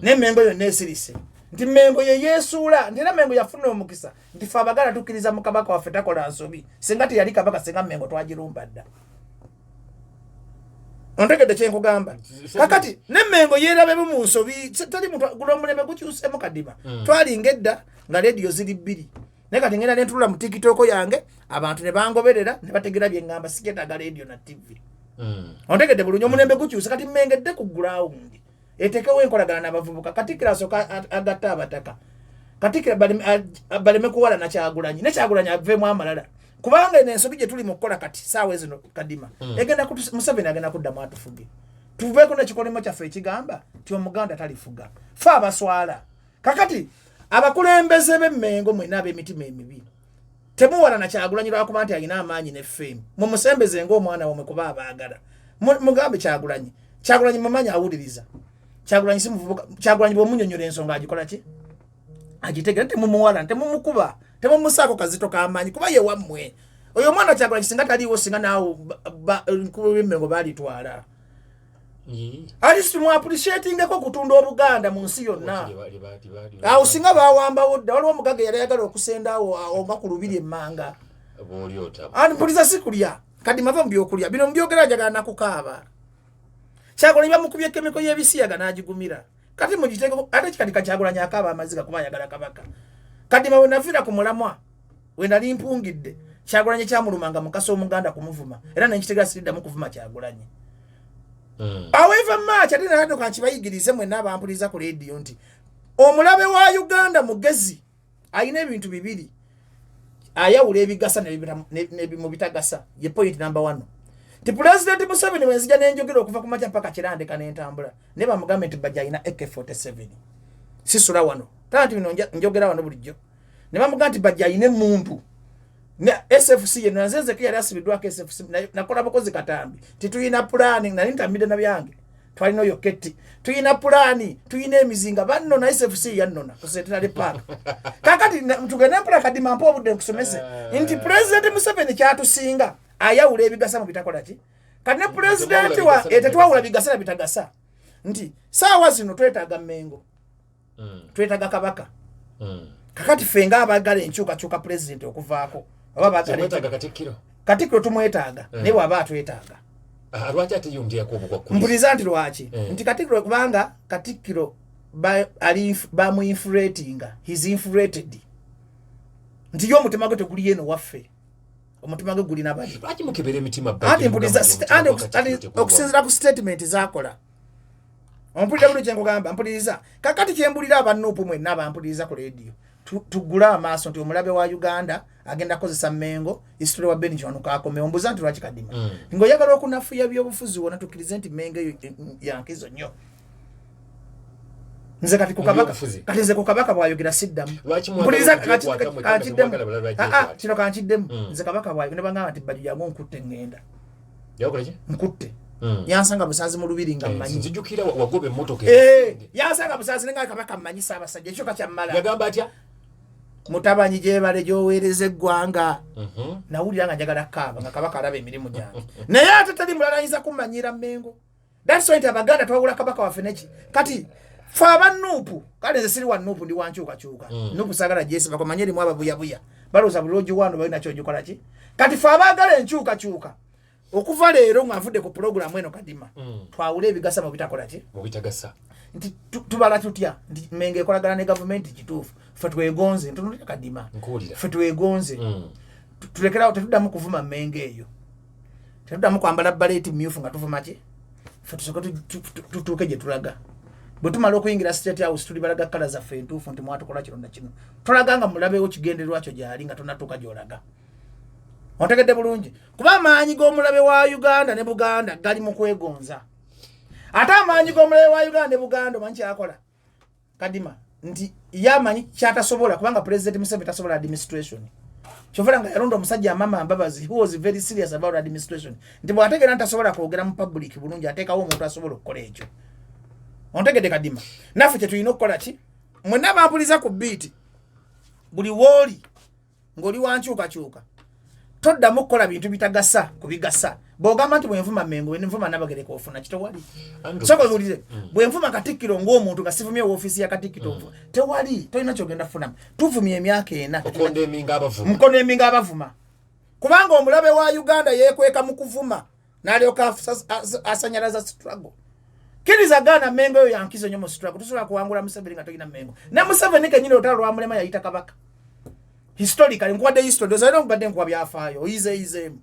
Ne Mengo yonna esirise nti Mengo ye yeesuula nti era Mengo yafuna omukisa nti fe Abaganda tukkiriza mu kabaka waffe takola nsobi. Singa teyali kabaka, singa Mengo twagirumba dda. Ontegedde kyenkugamba? Kakati ne Mengo yeerabemu mu nsobi, teri muntu. Guno omulembe gukyusemu kadima. Twalinga edda nga lediyo ziri bbiri, naye kati ngenda nentulula mu TikTok yange, abantu ne bangoberera ne bategera bye ŋŋamba, sikyetaaga lediyo na TV. Ontegedde bulungi? Omulembe gukyuse. Kati Mengo edde ku ground, etekewo enkolagana n'abavubuka. Katikkiro asooka agatte abataka, Katikkiro baleme kuwala na Kyagulanyi, ne Kyagulanyi aveemu amalala, kubanga eno ensobi gye tuli mu kukola kati saawa ezino kadima, egenda Museveni agenda kuddamu atufuge, tuveeko n'ekikolimo kyaffe ekigamba nti Omuganda talifuga. Fe abaswala. Kakati abakulembeze b'Emmengo mwenna ab'emitima emibi, temuwala na Kyagulanyi lwakuba nti alina amaanyi ne fame. Mumusembeze ng'omwana wamwe, kuba abaagala. Mugambe Kyagulanyi, Kyagulanyi mumanyi awuliriza. Kyagulanyi si muvubuka. Kyagulanyi bw'omunyonyola ensonga agikola ki? Agitegera. Temumuwala, temumukuba, temumusaako kazito k'amaanyi, kuba ye wammwe oyo omwana Kyagulanyi. Singa taliiwo, singa naawe b'Emmengo baalitwala. At least muappreciatingeko okutunda Obuganda mu nsi yonna. Awo singa bawambawo dda. Waliwo omugaga yali ayagala okusenda awo nga ku lubiri emmanga. Ani mpuliza, si kulya kati mava mu byokulya bino mubyogera, njagala nakukaaba. Kyagulanyi bamukubye chemical y'ebisiyaga n'agigumira, kati mugiteeko ate kikati. Kakyagulanyi akaaba amaziga kuba ayagala kabaka. Kati mawe naviira ku mulamwa we nali mpungidde. Kyagulanyi kyamulumanga Mukasa Omuganda kumuvuma, era nenkitegera siriddamu kuvuma Kyagulanyi. However much ate nalado kankibayigirize mwenna abampuliza ku leediyo nti omulabe wa Uganda mugezi, alina ebintu bibiri: ayawula ebigasa mu bitagasa. Ye point number one nti Pulezidenti Museveni wenzija nenjogera okuva ku makya paka kirandeka nentambula, naye bamugambe nti bajja alina AK47, sisula wano taa nti bino njogera wano bulijjo, ne bamugamba nti bajja alina emuntu ne SFC ye nze nzeke yali asibiddwako SFC, nakola bukozi katambi tituyina pulaani, nali ntamidde na byange, twalina oyo ketti, tuyina pulaani, tuyina emizinga banno na SFC yannona ku Centenary Park. Kakati tugende mpola kadima, mpa obudde nkusomese nti Pulezidenti Museveni kyatusinga ayawula ebigasa mu bitakola ki. Kati ne pulezidenti wa tetwawula bigasa na bitagasa, nti saawa zino twetaaga Mengo, twetaaga kabaka. Kakati ffe ng'abaagala enkyukakyuka, pulezidenti okuvaako oba baagala Katikkiro tumwetaaga, naye bw'aba atwetaaga. Lwaki ate yongerako obukwakkulizo? Mpuliza nti lwaki nti Katikkiro, kubanga Katikkiro bamuinflatinga, he's inflated, nti ye omutima gwe teguli eno waffe, omutima gwe gulina bali. Lwaki mukebera emitima? Anti mpuliza, anti okusinziira ku statement zakola. Ompulira buli kyenkugamba? Mpuliriza. Kakati kyembulira abanuupu mwenna abampuliriza ku leediyo, tugule amaaso nti omulabe wa Uganda agenda kukozesa Mengo. History wa Ben Kiwanuka akomewo. Mbuza nti lwaki kadima ng'oyagala okunafuya byobufuzi wona? Tukkirize nti Mengo eyo yankizo nnyo. Nze kati ku Mu kabaka, byobufuzi. kati nze ku kabaka bwayogera siddamu. Lwaki mwagala Mpuliriza, okugyekwata mwe kankiddemu. temwagala balala Ah, ah, bagyekwate? kino kankiddemu. Nze kabaka bwayogera ne bangamba nti Bajjo jangu nkutte, ŋŋenda. Yakola ki? Nkutte. Yansanga busanzi mu lubiri nga mmanyi. Nzijukira wagoba emmotoka. Eh, yansanga busanzi nenga kabaka mmanyi Ssaabasajja, ekyo kakyamala. Yagamba atya? Mutabanyi, gyebale gyoweereza eggwanga. Nawulira nga njagala kaaba nga kabaka alaba emirimu gyange, naye ate teri mulala ayinza kumanyira Mmengo. That's why nti Abaganda twawula kabaka waffe neki. Kati fe aba NUP, kale nze siri wa NUP, ndi wankyukakyuka. NUP saagala gyesibako, manye erimu ababuyabuya, balowooza buli lwogiwano balina kyogikola ki. Kati fe abaagala enkyukakyuka, okuva leero nga nvudde ku pulogulamu eno, Kadima, twawule ebigasa mu bitakola ki? Mu bitagasa. Nti tubala tutya nti Mengo ekolagana ne gavumenti? Kituufu, fe twegonze, ntunulira Kadima. Nkuwulira. Fe twegonze. Tulekerawo, tetuddamu kuvuma Mengo eyo, tetuddamu kwambala baleeti myufu nga tuvuma ki. Fe tusooke tutuuke gye tulaga. Bwe tumala okuyingira State House, tuli balaga colour zaffe entuufu nti mwatukola kino na kino. Tolaga nga mulabewo kigendererwa kyo gyali nga tonatuuka gyolaga. Ontegedde bulungi? Kuba amaanyi g'omulabe wa Uganda ne Buganda gali mu kwegonza. Ate amaanyi g'omulabe wa Uganda ne Buganda, omanyi kyakola, Kadima? Nti ye amanyi kyatasobola, kubanga President Museveni tasobola administration. Kyovula nga yalonda omusajja Amama Mbabazi, who was very serious about administration, nti bw'ategeera ntasobola kwogera mu public bulungi, ateekawo omuntu asobola okukola ekyo. Ontegedde, Kadima? Naffe kyetulina okukola ki? Mwenna bampuliza ku biiti, buli wooli ng'oli wankyukakyuka, toddamu kukola bintu bitagasa ku bigasa. Bw'ogamba nti bwenvuma Mengo, bwenvuma Nabagereka, ofuna kitewali. Andrew. Soka owulire, bwenvuma Katikkiro ng'omuntu nga sivumye woofiisi ya Katikkiro, tewali, tolina kyogenda kufunamu. Tuvumye emyaka 4. Okondeminga abavuma. Nkondeminga abavuma, kubanga omulabe wa Uganda yeekweka mu kuvuma n'alyoka asanyalaza struggle. Kkiriza gaana, Mengo eyo yankizo nnyo mu struggle. Tusobola kuwangula Museveni nga tolina Mengo. Ne Museveni kenyini olutalo lwamulema yayita kabaka. Historically, nkuwadde history, ndowooza leero nkubadde nkuwa byafaayo, oyizeeyizeemu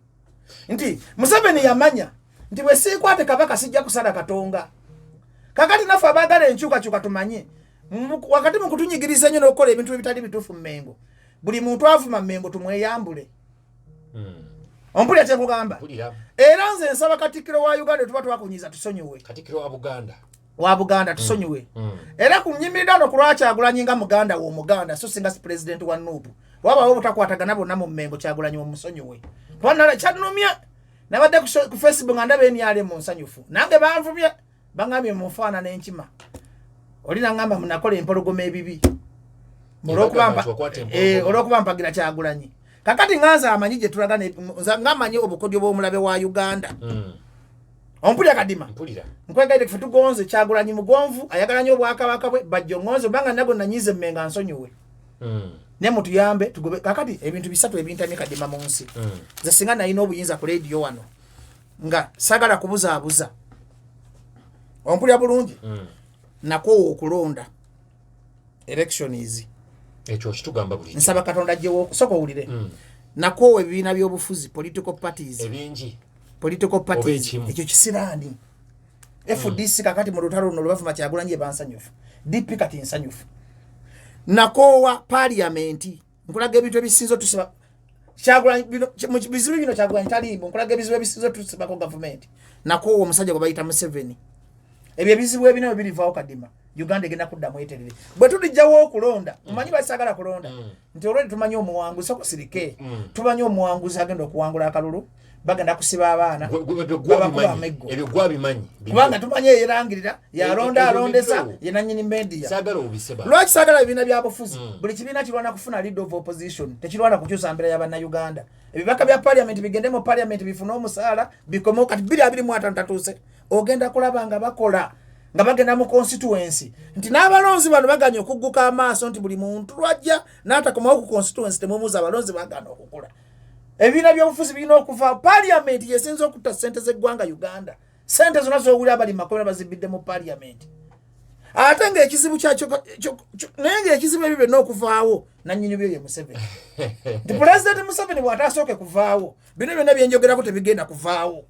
nti Museveni yamanya nti bwe siikwate kabaka sijja kusala Katonga. Kakati naffe abaagala enkyukakyuka tumanye wakati mu kutunyigiriza ennyo n'okukola ebintu ebitali bituufu mu Mengo, buli muntu avuma Mengo tumweyambule. Ompulira kyekugamba? Mpulira. Era nze nsaba Katikkiro wa Uganda, tuba twakunyiza tusonyiwe. Katikkiro wa Buganda. Wa Buganda, tusonyiwe. Era ku nyimirira no ku lwakyagulanyi nga muganda we omuganda, so singa si pulezidenti wa NUP, wabawo obutakwatagana bonna mu Mmengo, Kyagulanyi omusonyiwe. Kuba kyannumye, nabadde ku Facebook nga ndaba NRM mu nsanyufu, nange banvumye, bangambye mufaanana enkima. Oli nangamba munakola empologoma ebibi. Bagamba nti wakwata empologoma. Olwokuba mpagira Kyagulanyi. Kakati nganze amanyi gye tulaga ngamanyi obukodyo bw'omulabe wa Uganda. Ompulira, Kadima? Mpulira. Nkwegaire, ffe tugonze Kyagulanyi, mugonvu, ayagala nnyo obwakabaka bwe. Bajjo ngonze, obanga nago nanyize Mmenga, nsonyiwe. Ne mutuyambe tugobe. Kakati ebintu bisatu ebintamye, Kadima, mu nsi. Nze singa nalina obuyinza ku leediyo wano, nga sagala kubuzaabuza, ompulira bulungi? Nakoowa okulonda, elections. Ekyo kitugamba bulijjo. Nsaba Katonda ajjewo. Soka owulire. Nakoowa ebibiina by'obufuzi, political parties. Ebingi. Political parties. Ekimu. Ekyo kisiraani. FDC kakati mu lutalo luno lwebavuma Kyagulanyi ebansanyufu, DP kati nsanyufu. Nakoowa parliament. Nkulaga ebintu ebisinza otusiba Kyagulanyi mu bizibu bino Kyagulanyi taliimu. Nkulaga ebizibu ebisinza otusibako gavumenti. Nakoowa omusajja gwe bayita Museveni. Ebyo ebizibu ebina bwe birivaawo, Kadima, Uganda egenda kuddamu eterere bwe tulijjawo okulonda. Omanyi basagala kulonda nti olwedi tumanyi omuwanguzi, soko sirike, tumanyi omuwanguzi agenda okuwangula akalulu, bagenda kusiba abaana. Ebyo babakuba gwabimanyi. ameggo. Ebyo gwabimanyi. Kubanga tumanyi eyerangirira yalonda, Ebyo alondesa bibyo. ye nanyini media. Saagala obiseba. Lwaki saagala ebibiina byabufuzi? Buli kibiina kirwana kufuna leader of opposition, tekirwana kukyusa mbeera ya Bannayuganda. Ebibaka bya parliament bigende mu parliament, bifune omusaala, bikomewo. Kati 2025 tatuuse, ogenda kulaba nga bakola nga bagenda mu constituency, nti n'abalonzi bano baganye okugguka amaaso nti buli muntu lwajja n'atakomawo ku constituency temumuuza. Abalonzi bagana okukula. Ebibiina byobufuzi birina okuva. Parliament yesinza okutta sente z'eggwanga Uganda. Sente zonna zowulira abali makomera bazibbidde mu parliament. Ate ng'ekizibu kyakyo naye ng'ekizibu ebyo byonna okuvaawo, nannyini byo ye Museveni, nti Pulezidenti Museveni bw'atasooke kuvaawo, bino byonna byenjogerako tebigenda kuvaawo.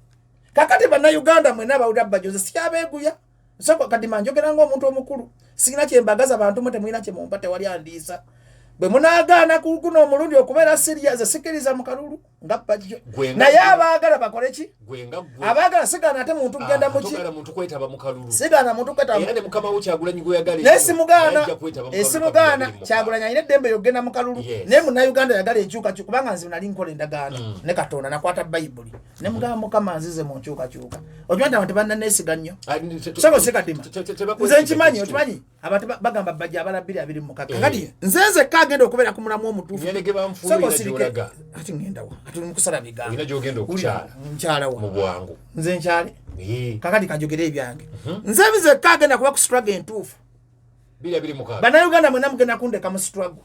Kakati Bannayuganda mwena abawulira bajoze, sikyabeeguya. Soko Kadima, njogera ng'omuntu omukulu, sirina kyembagaza bantu mwe, temulina kyemumpa, tewali andiisa. Bwe munaagaana ku guno omulundi okubeera serious, sikiriza mu kalulu. Nga Bajjo, naye abaagala bakole ki? Abaagala sigaana ate muntu kugenda ah, muki, sigaana muntu kwetanaye simugaana, esimugaana. Kyagulanyi alina eddembe yokugenda mu kalulu, naye Munnayuganda yagala enkyukakyuka, kubanga nze nali nkola endagaano mm. ne Katonda, nakwata Bayibuli ne mugamba, Mukama, nzize mu nkyukakyuka. Okimanyi nti abantu tebannaneesiga nnyo? Ah, Soko sikadima, nze nkimanyi. Okimanyi abantu bagamba Bajja abala 2026. Eh. Kati nze nzekka agenda okubeera ku mulamu omutuufu. Soko sirike, ati ngendawa? Ati mukusala bigambo. Nkyalawa nze nkyale eh. Kakati kanjogere ebyange. Nze nzekka agenda kuba ku struggle entuufu. Bannayuganda mwena mugenda kundeka mu struggle,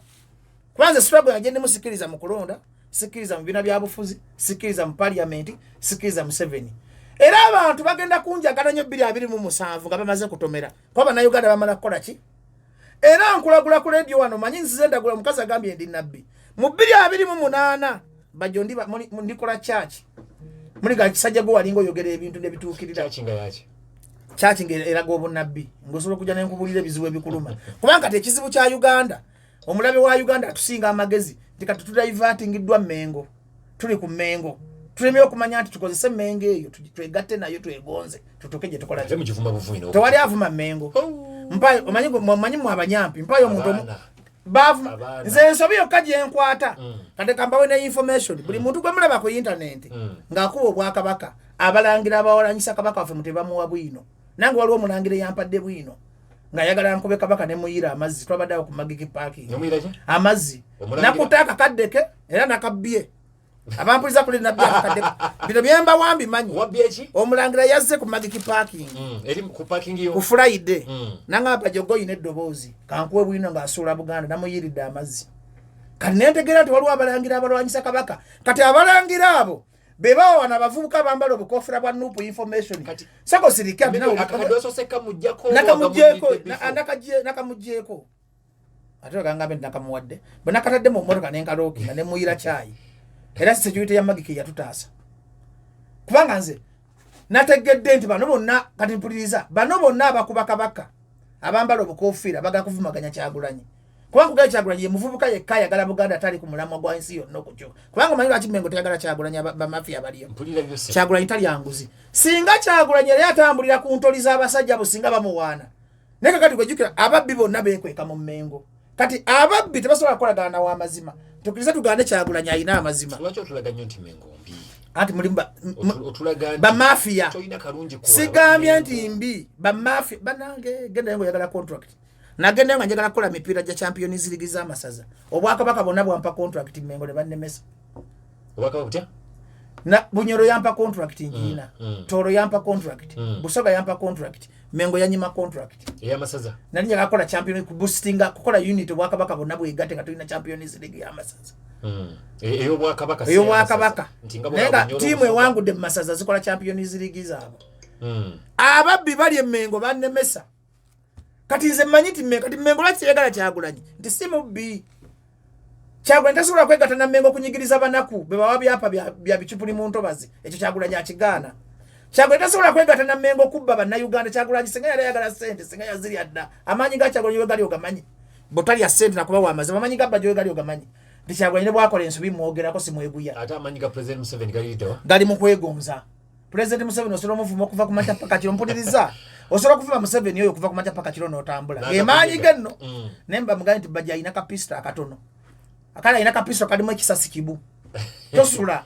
kuba nze struggle yange ndimu sikiriza mu kulonda, sikiriza mu bina byabufuzi, sikiriza mu parliament, sikiriza Museveni. Era abantu bagenda kunjagala nnyo 2027 nga bamaze kutomera, kuba Bannayuganda bamala kukola ki? Era nkulagula ku lediyo wano, manyi nzize ndagula, omukazi agambye ndi nabbi. Mu 2028 Bajjo ndikola kyaki muliga kisajja gwe walinga oyogera ebintu nebituukirira. Kyaki nga eraga obunabbi, ngaosobola okujja nenkubulira ebizibu ebikuluma, kubanga kati ekizibu kya Uganda, omulabe wa Uganda atusinga amagezi, nti kati tudivertingiddwa Mengo, tuli ku Mengo, tulemye okumanya nti tukozese Mengo eyo, twegatte nayo, twegonze, tutuuke gye tukola. Tewali avuma Mengo. Mpayo, omanyi mu abanyampi, mpayo omuntu bavuma. Nze ensobi yokka gyenkwata, kati kambawe ne information, buli muntu gwe mulaba ku internet ng'akuba obwakabaka, abalangira abawalanyisa kabaka waffe mutebamuwa bwino. Nange waliwo omulangira eyampadde bwino ng'ayagala nkube kabaka ne muyira amazzi. Twabadde awo ku Magigi Parking, amazzi nakuta akakadde ke era nakabbye. Abampuliza kuli nabbi akakadde, bino byembawa mbimanyi. Omulangira yazze ku Magiki Parking ku Friday, nangamba, "Jogo, oyina eddoboozi, kankuwe bwino ng'asuula Buganda." Namuyiridde amazzi. Kati nentegeera nti waliwo abalangira abalwanyisa kabaka. Kati abalangira abo be bawa wano abavubuka bambala obukoofira bwa NUP information. Sako sirike, nakamugyeko ate ogangambe nti nakamuwadde. Bwe nakatadde mu mmotoka nenkalooki nga nemuyira kyayi, era security ya Magiki yatutaasa, kubanga nze nategedde nti bano bonna, kati mpuliriza, bano bonna abakuba kabaka abambala obukofiira baga kuvumaganya Kyagulanyi, kubanga kugala Kyagulanyi ye muvubuka yekka ayagala Buganda, atali ku mulamwa gwa nsi yonna okukyuka. Kubanga omanyi lwaki Mengo teyagala Kyagulanyi? Bamafiya baliyo. Kyagulanyi talya nguzi. Singa Kyagulanyi yali atambulira ku ntoli z'abasajja bo, singa bamuwaana. Naye kakati kwejjukira, ababbi bonna beekweka mu Mengo. Kati ababbi tebasobola kukolagana na w'amazima. Tukirize tugande Kyagulanyi alina amazima. Anti mulimu bamafiya. Sigambye nti mbi, bamafiya banange. Gendayo ngaoyagala contract. Nagendayo nga njagala kukola mipiira gya Champions League z'amasaza. Obwakabaka bwonna bwampa contract, Mengo ne bannemesa. Na Bunyoro yampa contract ngiina, Toro yampa contract, Busoga yampa contract, Mengo yanyima contract. Eyamasaza. Nali njagala kukola champion, kuboostinga, kukola unit, obwakabaka bwonna bwegatte nga tulina Champions League y'amasaza. Ey'obwakabaka? Ey'obwakabaka, naye nga tiimu ewangudde mu masaza zikola Champions League zaabwe. Ababbi bali emmengo bannemesa. Kati nze mmanyi nti Mengo, kati Mengo lwaki teyagala Kyagulanyi? Nti si mubbi. Kyagulanyi tasobola kwegatta na Mengo okunyigiriza banaku be bawa byapa bya bicupuli mu ntobazi. Ekyo Kyagulanyi akigaana. Kyagulanyi tasobola kwegatta na Mengo kubba Bannayuganda. Kyagulanyi singa yali ayagala ssente, singa yazirya dda. Amaanyi ga Kyagulanyi we gali ogamanyi, botalya ssente nakuba wa mazima. Amaanyi ga Bajjo we gali ogamanyi, nti Kyagulanyi ne bwakola ensobi mwogerako, simweguya. Ate amaanyi ga President Museveni galiddewa? Gali mu kwegonza. President Museveni osobola omuvuma okuva ku makya paka kiro. Mpuliriza, osobola okuvuma Museveni oyo okuva ku makya paka kiro n'otambula, gemaanyi ge nno. Naye mba mugambe nti Bajja alina kapisito akatono, akale alina kapisito kalimu ekisasi kibu, tosula.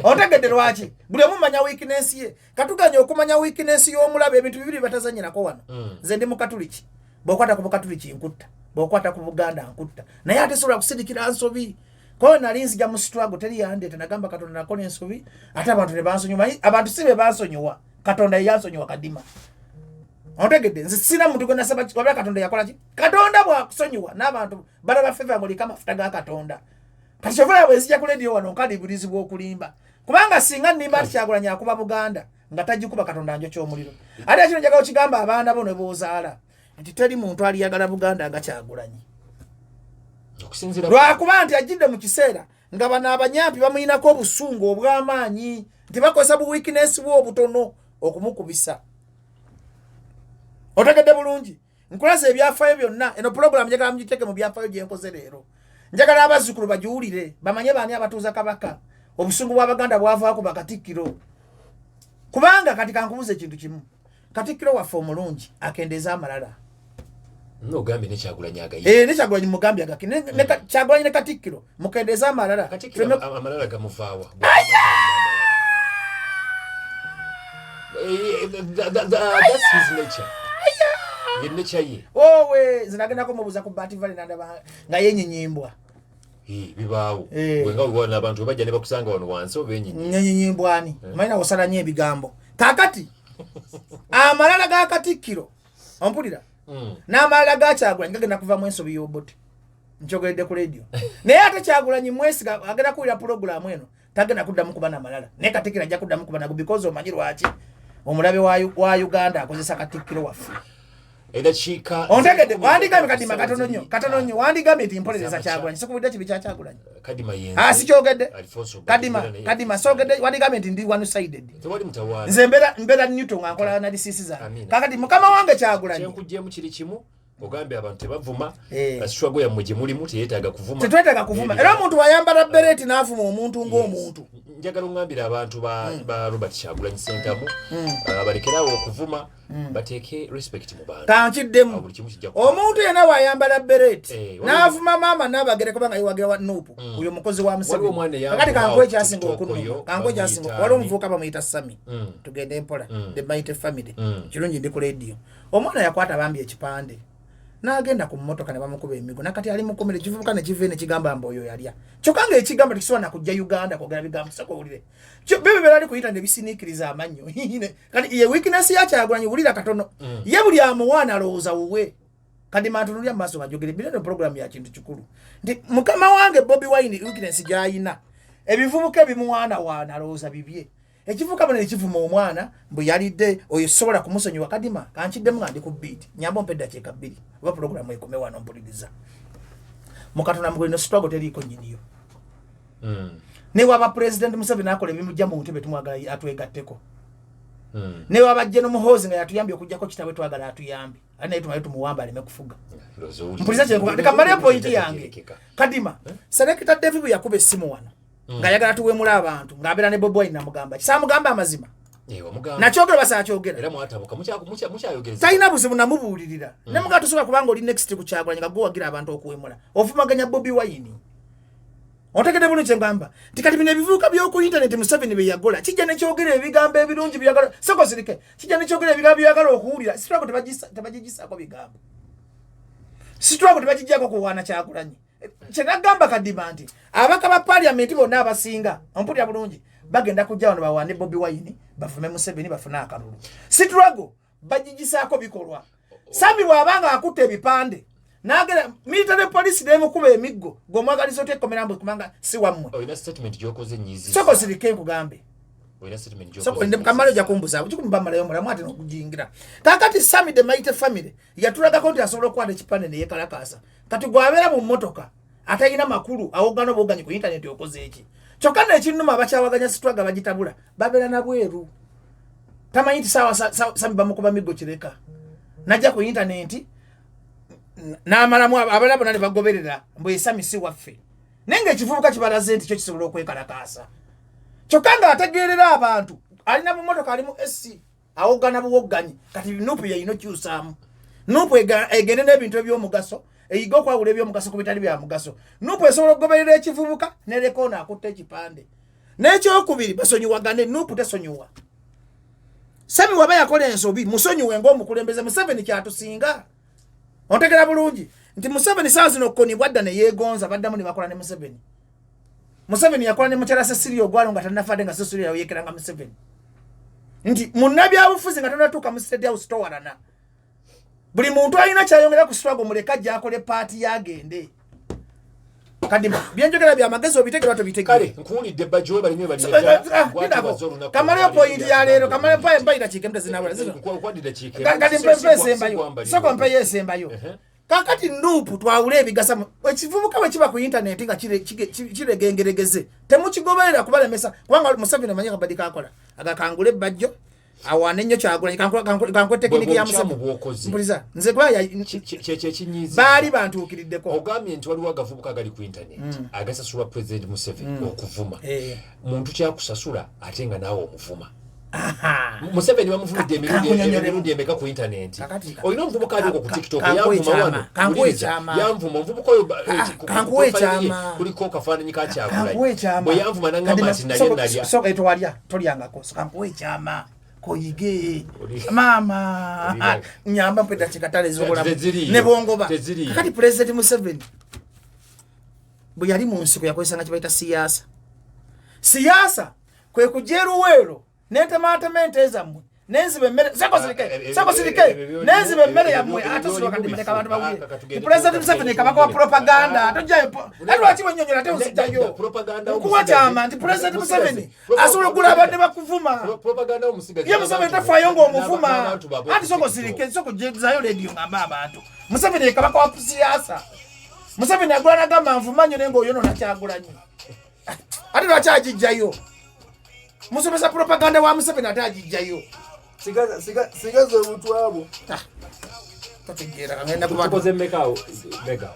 Otegedde lwaki buli omu manya weakness ye? Katuganya okumanya weakness y'omulabe. Ebintu bibiri batazanyirako wano. Nze ndi Mukatuliki. Bw'okwata ku Bukatuliki nkutta, bw'okwata ku Buganda nkutta, naye ate sobola kusirikira nsobi. Kwawe nali nzija mu struggle, teri yandeeta. Nagamba Katonda nakola ensobi, ate abantu ne bansonyiwa. Abantu si be bansonyiwa, Katonda ye yansonyiwa. Kadima, ontegedde? Nze sina muntu gwe nasaba wabula Katonda. Yakola ki? Katonda bwakusonyiwa n'abantu balaba favor, ng'oliko amafuta ga Katonda. Kati kyova bwe nzija ku lediyo wano nkaliburizibwa okulimba, kubanga singa nnimba nti Kyagulanyi akuba Buganda nga tagikuba, Katonda njokya omuliro. Ate kino njagala okigamba abaana bo ne boozaala nti teri muntu aliyagala Buganda nga Kyagulanyi, lwakuba nti ajjidde mu kiseera nga bano abanyampi bamuyinako obusungu obw'amaanyi, nti bakozesa bu weakness bwe obutono okumukubisa. Otegedde bulungi? Nkulaza ebyafaayo byonna. Eno pulogulamu njagala mugiteeke mu byafaayo gyenkoze leero. Njagala abazzukulu bagiwulire, bamanye baani abatuuza kabaka. Obusungu bw'Abaganda bwavaako bakatikkiro, kubanga kati kankubuza ekintu kimu: katikkiro waffe omulungi akendeeza amalala. Nogambye ne Kyagulanyi agayi. Eh, ne Kyagulanyi mugambye agaki. Kyagulanyi ne katikkiro mukendeeza amalala. Katikkiro amalala gamuvaawa? That's his nature, ye nature ye. Owe, nze nagendako mubuuza ku Bat Valley, nandaba nga yenyinyibwa. Eh, bibaawo. Eh. Bwe nga wano abantu bajja ne bakusanga wano wansi obenyinya. Nyenyinyibwani manyi nawe osala nnyo ebigambo. Kakati amalala ga katikkiro, ompulira, n'amalala ga Kyagulanyi gagenda kuvamu ensobi y'Obote. Nkyogeredde ku radio, naye ate Kyagulanyi mwesiga agenda kuwulira pulogulaamu eno, tagenda kuddamu kuba namalala, naye katikkiro ajja kuddamu kuba nago, because omanyi lwaki? Omulabe wa Uganda akozesa katikkiro waffe. Edakiika Ontegedde? Wandigambye, Kadima, katono nnyo, katono nnyo. Wandigambye nti mpolereza Kyagulanyi, sikubudde kibi kya Kyagulanyi. Kadima yenze. Ah, sikyogedde. Alfonso. Kadima, Bagenda naye. Kadima, sogedde. Wandigambye nti ndi one sided. Tewali mutawaana. Nze mbeera neutral nga nkola analysis zange. Amina. Kakati mukama wange Kyagulanyi, Kyenkuggyemu kiri kimu: ogambye abantu tebavuma. Eh. Struggle yammwe gye mulimu teyeetaaga kuvuma. Tetwetaaga kuvuma, era omuntu wayambala beret n'avuma omuntu ng'omuntu. Njagala oŋŋambire abantu ba Robert Kyagulanyi Sentamu balekerawo okuvuma, bateeke respect mu bantu. Kankiddemu. Awo buli kimu kijja Omuntu yenna wayambala beret Eh, n'avuma maama Naabagere kubanga yewagira wa NUP, oyo mukozi wa Waliwo omwana Museveni. eyavuma Kakati kankuwa awo ekyasinga TikTok okunuma, oyo, kankuwa ekyasinga. bamuyita Waliwo ani? omuvubuka bamuyita Sami. Tugende mpola, the mighty family. Mm. Kirungi ndi ku radio. Omwana yakwata bambi ekipande n'agenda ku mmotoka ne bamukuba emigo, nakati ali mukomere. Ekivubuka ne kiva ne kigamba mbu oyo yalya, kyokka ng'ekigambo tekisobola nakujja Uganda kwogera bigambo. Sooka owulire bebe bera ali kuyita ne bisiniikiriza amannyo. Kati ye weakness ya Kyagulanyi, wulira katono, ye buli amuwaana alowooza wuwe. Kati mantunulya mu maaso bajogere binene, program ya kintu kikulu nti mukama wange Bobi Wine weakness gy'ayina, ebivubuka ebimuwaanawaana alowooza bibye. Ekivubuka bano nekivuma omwana mbu yalidde oyo, sobola kumusonyiwa. Kadima, kankiddemu nga ndi ku beat. Nyamba ompe eddakiika 2 oba pulogulamu ekome wano. Mpuliriza, mukatonda mugulino, struggle teriiko nnyiniyo. Ne waba President Museveni akola ebimujja mu ntebe, tumwagala atwegatteko. Ne waba General Muhoozi nga yatuyambye okugjako kitabwe, twagala atuyambe, ate naye tumale tumuwamba aleme kufuga. Ndowooza owulira. Mpuliriza kyenkuba, leka mmaleyo point yange. Tegeerekeka. Kadima, Selector David bwe yakuba essimu wano ng'ayagala tuwemula abantu, ng'abeera ne Bobi Wine, namugamba kisaamugamba amazima. Eh, wamugamba. Nakyogera, basakyogera. Era mwatabuka, mukyayogereza. Talina buzibu, namubuulirira nemugaa tosobola kubanga oli next ku Kyagulanyi nga gwewagira abantu okuwemula, ofumaganya Bobi Wine. Otegedde bulungi kyengamba nti kati bino ebivubuka by'oku intaneti Museveni bye yagola kijja nekyogera ebigambo ebirungi byagala soko sirike, kijja nekyogera ebigambo byagala okuwulira. Struggle tebagigisaako bigambo, struggle tebagijjako kuwaana Kyagulanyi. Kyenagamba Kadima nti abaka ba parliament bonna abasinga, ompulira bulungi, bagenda kujja wano bawaane Bobi Wine, bavume Museveni, bafune akalulu. Struggle bagigisaako bikolwa. Sami bw'abanga akutta ebipande nagera military police nemukuba emiggo, gweomwagaliza otya ekkomera mbu kubanga si wammwe? Olina statement gyokoze nyizi. Soko sirike nkugambe. Olina statement Soko gyokoze. ndi kamala ojja kumbuza kikumi bamalayo mulamu ate n'okujingira. Kakati Sami the mighty family yatulagako nti asobola okukwata ekipande neyekalakasa. Kati gwabeera mu mmotoka atalina makulu awogana obwoganyi ku intaneti, okoze eki? Kyokka nekinnuma, abakyawaganya struggle bagitabula babeera nabweru, tamanyi nti saawa Sami bamukuba miggo kireka najja ku intaneti n'amalamu abalala bonna ne bagoberera mbu esami si waffe, naye ngaekivubuka kibalaze nti kyo kisobola okwekalakaasa, kyokka ng'ategeerera abantu alina mu motoka, ali mu sc awoggana buwogganyi. Kati NUP yeyina okyusaamu. NUP egende n'ebintu ebyomugaso, eyige okwawula ebyomugaso ku bitali bya mugaso. NUP esobola okugoberera ekivubuka nereka ono akutta ekipande. N'ekyokubiri, basonyiwagane. NUP tesonyiwa. Sami waba yakola ensobi, musonyiwe ng'omukulembeze. Museveni kyatusinga, ontegera bulungi nti Museveni saa zino Kony bwadda ne yeegonza, baddamu ne bakola ne Museveni. Museveni yakola ne mukyala Cecilia Ogwalo nga tannafadde, nga Cecilia yayekeranga Museveni nti munnabyabufuzi nga tonatuuka mu State House towalana. Buli muntu alina kyayongera ku struggle, muleka gyakole paati yagende. Kadima, byenjogera byamagezi, obitegera? Tobitegera? Kale nkuwulidde, bajjo webale nnyo. Ah, kamaleyo point ya leero, kamaleyo mpa idakiika emu tezinawera. Kati mpe esembayo, soko mpeyo esembayo. Kakati NUP twawule ebigasa. Ekivubuka bwe kiba ku intaneti nga kiregengeregeze, temukigoberera kubalemesa, kubanga Museveni omanyi kabadi kakola agakangula ebbajjo. Awaane nnyo Kyagulanyi. Kankuwe tekiniki ya Bwe bukyamu Museveni. bw'okoze. Mpuliza, nze kuba Kyekinyiiza baali bantuukiriddeko. Ogambye nti waliwo agavubuka agali ku internet agasasulwa President Museveni okuvuma. Muntu kyakusasula ate nga naawe omuvuma. Museveni bamuvumidde Kankunyonyolemu. emirundi emeka ku internet? Olina omuvubuka ali okwo ku TikTok Kankuwe yanvuma ekyama. wano. Kankuwe Wuliriza, ekyama. yanvuma omuvubuka oyo ku Kankuwe profile ye ekyama. kuliko akafaananyi ka Kankuwe Kyagulanyi. ekyama. Bwe yanvuma nangamba nti nalya nalya. Tewalya, tolyangako. So kankuwe ekyama koyige. Maama, nyamba mpe dakika ttaano ez'obulamu. Teziriiyo. Ne bongoba. Teziriiyo. Kakati President Museveni bwe yali mu nsiko yakozesanga kye bayita siyaasa. Siyaasa kwe kujja eruweero nentematema ente zammwe, nenziba emmere. Seko sirike, seko sirike. Nenziba emmere yammwe ate sirwa kadde maleka abantu bawulire. President Museveni kabaka wa propaganda. Tojjayo ate lwaki bwennyonnyola ate onzijjayo? Propaganda. Nkuwa kyama nti President Museveni asobola okugula abadde bakuvuma. Propaganda omusigazi Ye Museveni tafaayo ng'omuvuma. Anti soko sirike, soko jezayo lediyo ngamba abantu Museveni ye kabaka wa siyaasa. Museveni agula nagamba nvuma nnyo naye ng'oyonona Kyagulanyi. Ate lwaki agijjayo? Musomesa propaganda wa Museveni ate agijjayo. Sigaza obutwabwo. Totegeera, kangenda kuba Tukoze mmeka awo, mega?